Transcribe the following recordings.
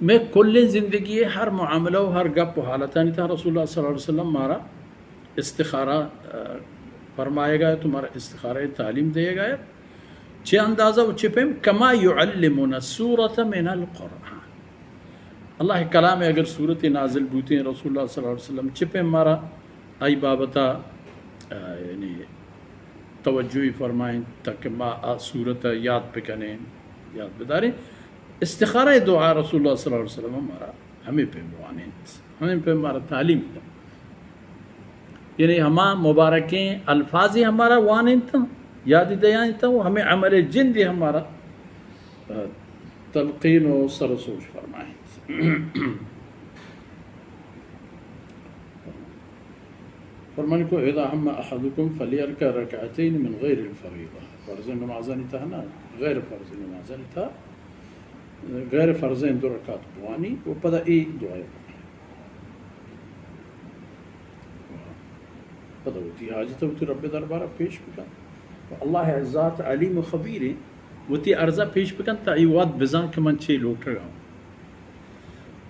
مئے کلیں زندگی ءِ ہر معاملہ و ہر گپ و حالتانی تہا رسول اللہ صلی اللہ علیہ وسلم مارا استخارہ، آ، فرمائے گا تو مارا استخارہ تعلیم دے گا۔ چہ اندازہ و چہ پیم؟ کما یعلمنا السورۃ من القرآن۔ اللہ کلام اگر سورت نازل بوتیں رسول اللہ صلی اللہ علیہ وسلم چہ پیم مارا آئی بابتا، آ، یعنی توجہی فرمائیں تاکہ ما آ سورت یاد بکنیں، یاد بداریں۔ استخارہ دعا رسول اللہ صلی اللہ علیہ وسلم مارا ہمیں پہ وانینت، ہمیں پہ مارا تعلیم دنت۔ یعنی ہما مبارکیں الفاظی ہمارا وانینت، یادی دیانت و ہمیں عمل جندی ہمارا، آ، تلقین و سر و سوج فرمائینت۔ فرمانی کو اذا هم احدکم فلیرکع رکعتین من غیر الفریضہ، فرض نمازانی تہا نہ، غیر فرض نمازانی تہا، غیر فرضیں دو رکعت بوانی و پدا اے دعای بکنی۔ پدا وتی حاجت وتی رب دربارا پیش بکن۔ و اللہ ذات علیم و خبیریں، وتی عرضہ پیش بکن تا ای وت بزان کہ من چے لوٹگا ہوں۔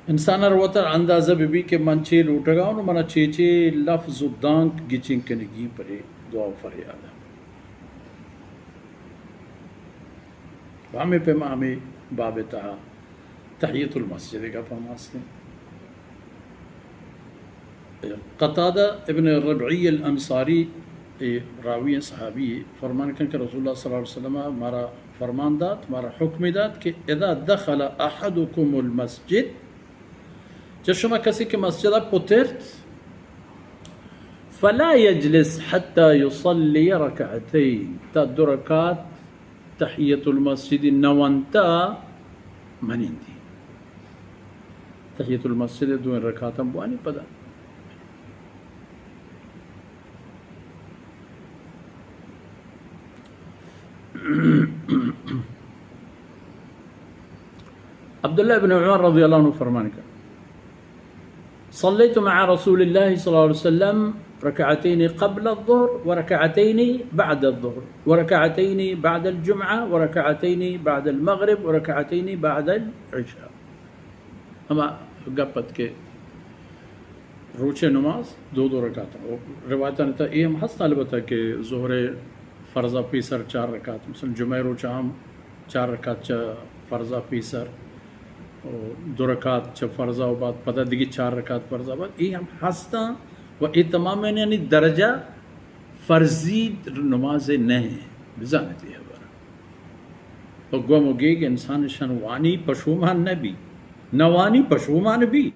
انسان ء وتر اندازہ بہ بی کہ من چے لوٹگا ہوں، منا چے چے لفظ و دانک گچین کنگی پرے دعا و فریاد۔ و ہمے پیما ہمے باب تہا تحیت المسجد ء گپ ہم ہستیں۔ قتادہ ابن ربعی الانصاری، اے راوی ہیں، صحابی، فرمان کن کہ رسول اللہ صلی اللہ علیہ وسلم مارا فرمان دات، مارا حکم دات کہ اذا دخل احدکم المسجد، چہ شما کسی کہ مسجد پترت، فلا یجلس حتی یصلی رکعتین، تا دو رکعت تحیت المسجد نہ ونتا منندی۔ تحیت المسجد دوئیں رکعتاں بوانی پدا۔ عبداللہ ابن عمر رضی اللہ عنہ فرمان کن، صليت مع رسول الله صلى الله عليه وسلم ركعتين قبل الظهر وركعتين بعد الظهر وركعتين بعد الجمعة وركعتين بعد المغرب وركعتين بعد العشاء. ہما گپ ات کہ روچے نماز دو دو رکعت۔ روایتانی تہا اے ہم ہست البتہ کہ ظہر فرض ء پیسر چار رکعت، مثلاً جمعہ روچ ء ہم چار رکعت چہ فرض ء پیسر، و دو رکعت چہ فرض ء بعد، پدا دگہ چار رکعت فرض ء بعد، اے ہم ہستاں و اے تمامیں یعنی درجہ فرضی نماز نہ ہیں، بزانت اے ہبر۔ و گم و گیگ انسان شن وانی پشومان نہ بی، نہ وانی پشومان بی۔